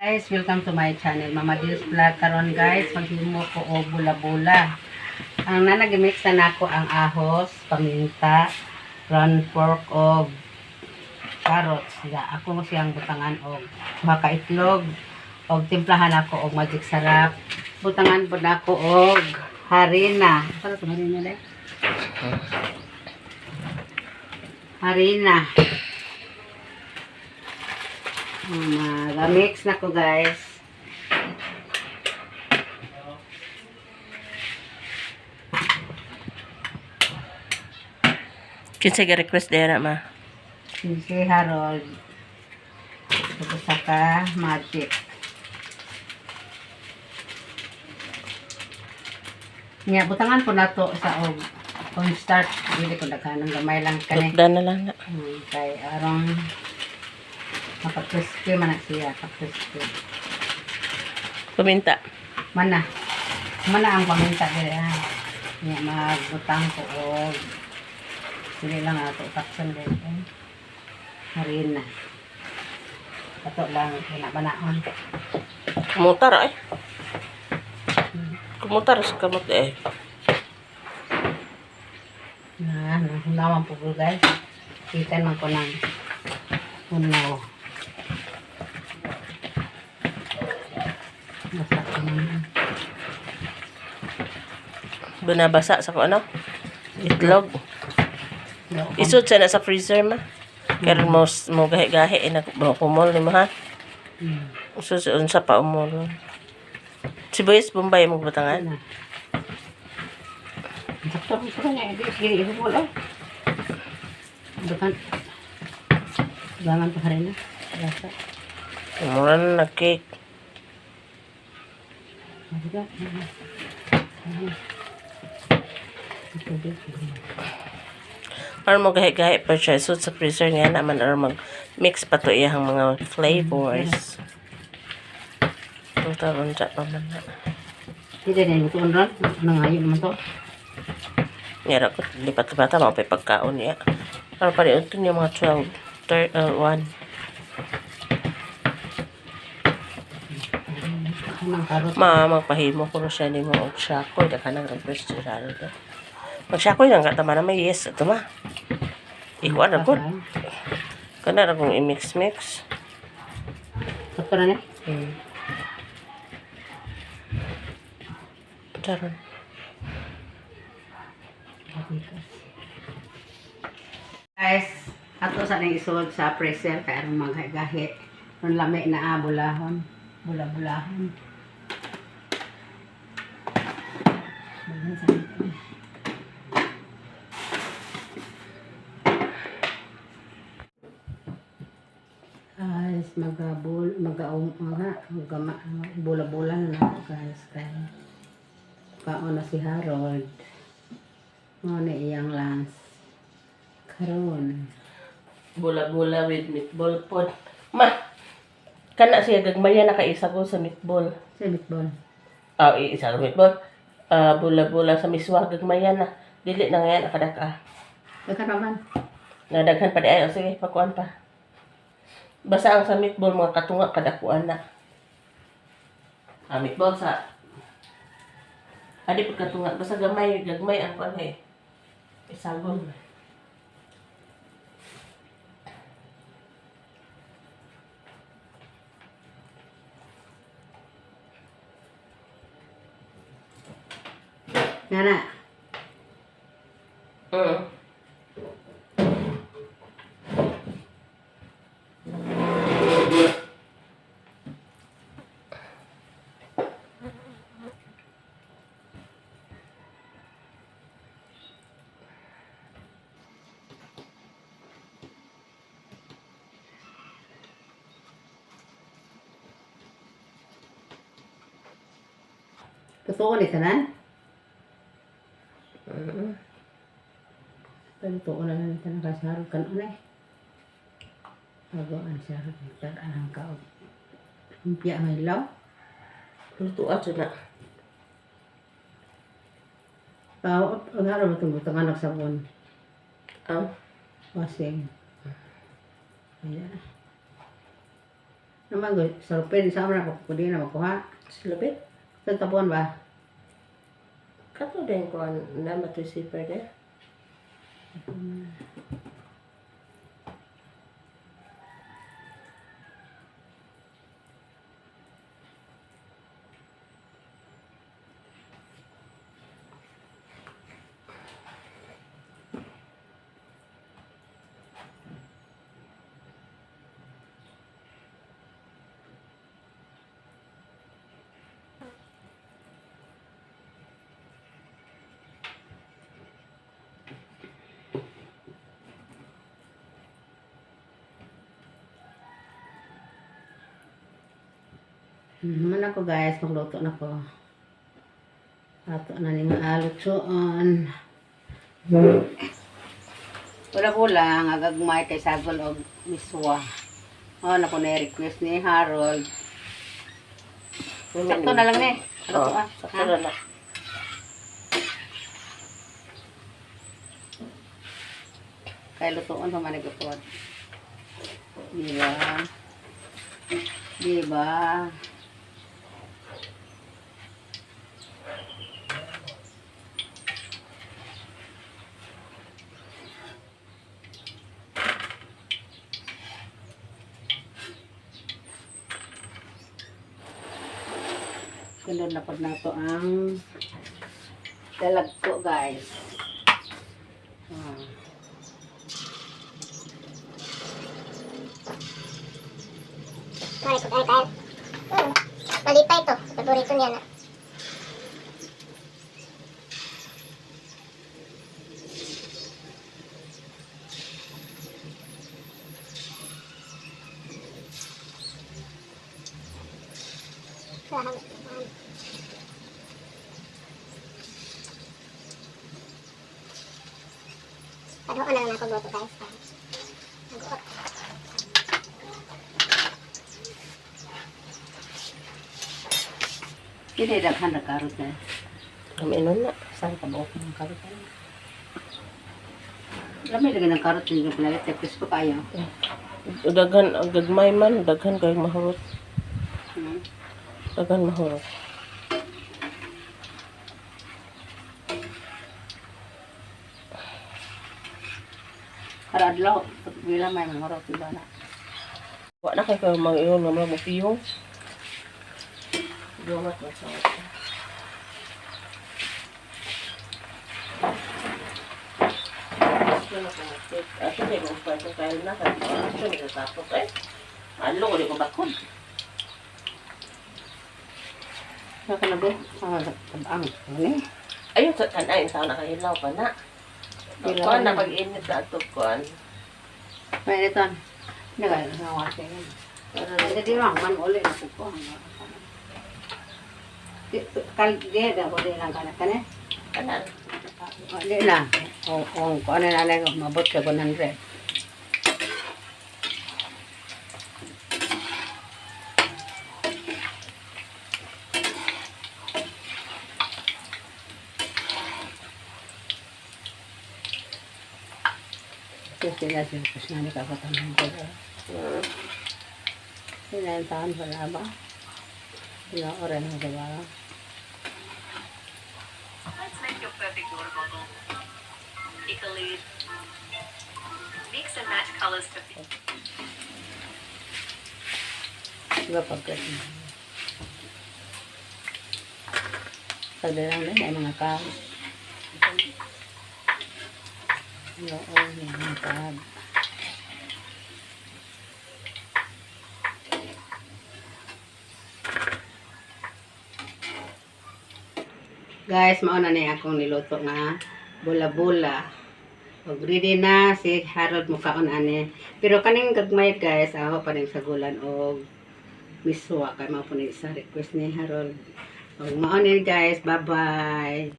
Guys, welcome to my channel, Mama Dils Vlog. Karon guys, maghimo ko og bula-bula. Ang nanag-mix na nako ang ahos, paminta, ground pork og carrots. Ya, ako mo siyang butangan og duha ka itlog og timplahan ako og Magic Sarap. Butangan pud nako og harina. Para to harina dai? Harina. Mag-mix na ko, guys. Kinsa ga request dira, ma? Si Harold. Tapos saka Magic. Nya, butangan po nato sa og cornstarch. Dili ko daghan, ng gamay lang kani. Tukdan na lang na. Kay arong maka-crispy man na siya, ka-crispy. Paminta. Mana. Mana ang paminta diri ah. Nya magbutang ko og dili lang ato takson diri. Eh. Harina. Ato lang banaon. Kumutar ay. Kumutar sa kamot eh. Na, nahunawan po ko, guys. Kita man ko ng hunaw. Basta ko naman. Binabasa sa ko ano? Itlog. Isod sa na sa freezer, ma. Karon mo mo gahi-gahi eh, nag mo kumol nimo ha. Usod sa unsa pa umol. Sibuyas Bombay mo butangan. Ano? Sakto ko sa kanya. Hindi, sige, ihumol eh. Bukan. Bangan pa rin na. Rasa. Mura na nag cake. Mabigat. Aron mo gahi-gahi pa siya isod sa freezer nga naman aron mag mix pa to iyang mga flavors. Total unsa pa man na. Hindi din ito ron. Nangayon naman to. Ngara ko lipat-lipatan mo pa pagkaon niya. Aron pa rin niya mga 12, 1. Anong karot? Ma, magpahimo ko na siya nimo og shakoy daghan ang request si Harold. Magshakoy lang ka tama na may yes ato ma. Ikuan ra gud. Kana ra kong i-mix-mix. Sakto na ni. Charon. Guys, ato sa ning isod sa freezer kay aron maggahi. Ron lami na ah, bulahon. Bula-bulahon. Bulahon sa akin. Guys, magabol, magaum, mga, magama, bula-bula na ako, guys. Kay kaon na si Harold. Mo na iyang lunch. Karon. Bula-bula with meatball pod. Ma, kana siya gagmaya na kaisa ko sa meatball. Sa meatball. Ah, isa sa meatball. Ah, bula-bula sa miswa gagmaya na. Dili na ngayon akadaka. Daghan pa man. Nadaghan pa di ay. O, sige, pakuan pa. Basta ang sa meatball mga katunga kadakuan na. Ah, meatball sa Adi pag katunga basta gamay, gagmay ang kuan eh. Isagol. Nga na. Totoo ni tanan? Pero totoo na lang tanan kasi Harold kanon eh. Agoan si Harold nagtaraan ka og lumpia nga hilaw. Lutuan jud na. Tao, ang Harold matong butangan og sabon. Ah, Washing. Ayan. Naman ko, sa rupin, sa amra, pwede na makuha. Silupit. Sa tapuan ba? Kato din ko na matoy zipper de. Man ako guys, magluto na ko. Ato na ni nga lutsoon. Wala kulang, agagmay kay sagol og miswa. Oh, na ko na request ni Harold. Sakto na lang ni. Ano Oh, to ah? sakto Ha? na lang. Kay lutoon pa man nagupod. Di ba? Di ba? Sunod na pod nato ang dalagko, guys. Ah. Mali ko tayo tayo. Malipay to. Paborito niya na. Salamat. Paduan na lang ako goto guys. Nag-uot. Dili daghan na karot na. Kami na. Saan ka buok ng karot na? Lami lagi ng karot yung planet kay presko kayo. Daghan ang gagmay man, daghan kay mahurot. Daghan mahurot. Para adlaw bila may mahurot diba na. Wa na kay kayo mag-iyon nga mga mupiyong. Dungat na sa Ato kay mo pa ito kayo na kay ato ni tapos eh. Malo ko di ko bakod. Sa kana be? Ah, tabang. Ano? Ayun sa tanay sa na kahilaw pa na. Hilaw Kuan na. na pag-init sa ato kuan. May ito. Naga nga siya. Hindi di lang man uli na ko. Di kal di da ko di lang kana kane. Kanan. Di na. O o ko ano na lang mabot ka 100. Kasi na siya, kasi na nakakatanong ko. Sila yung taon wala ba? Sila oras na diba? Let's make your perfect water bottle. Pick a lid. Mix and match colours to fit. Diba pagkat? Pagdalang din ay mga kag. Oo, may mga kag. Guys, mauna na yung akong niluto nga bula-bula. Og ready na si Harold mukaon ani. Pero kaning gagmay guys, aho pa ning sagulan og miswa kay mao po ni sa request ni Harold. Og mao ni guys, bye-bye.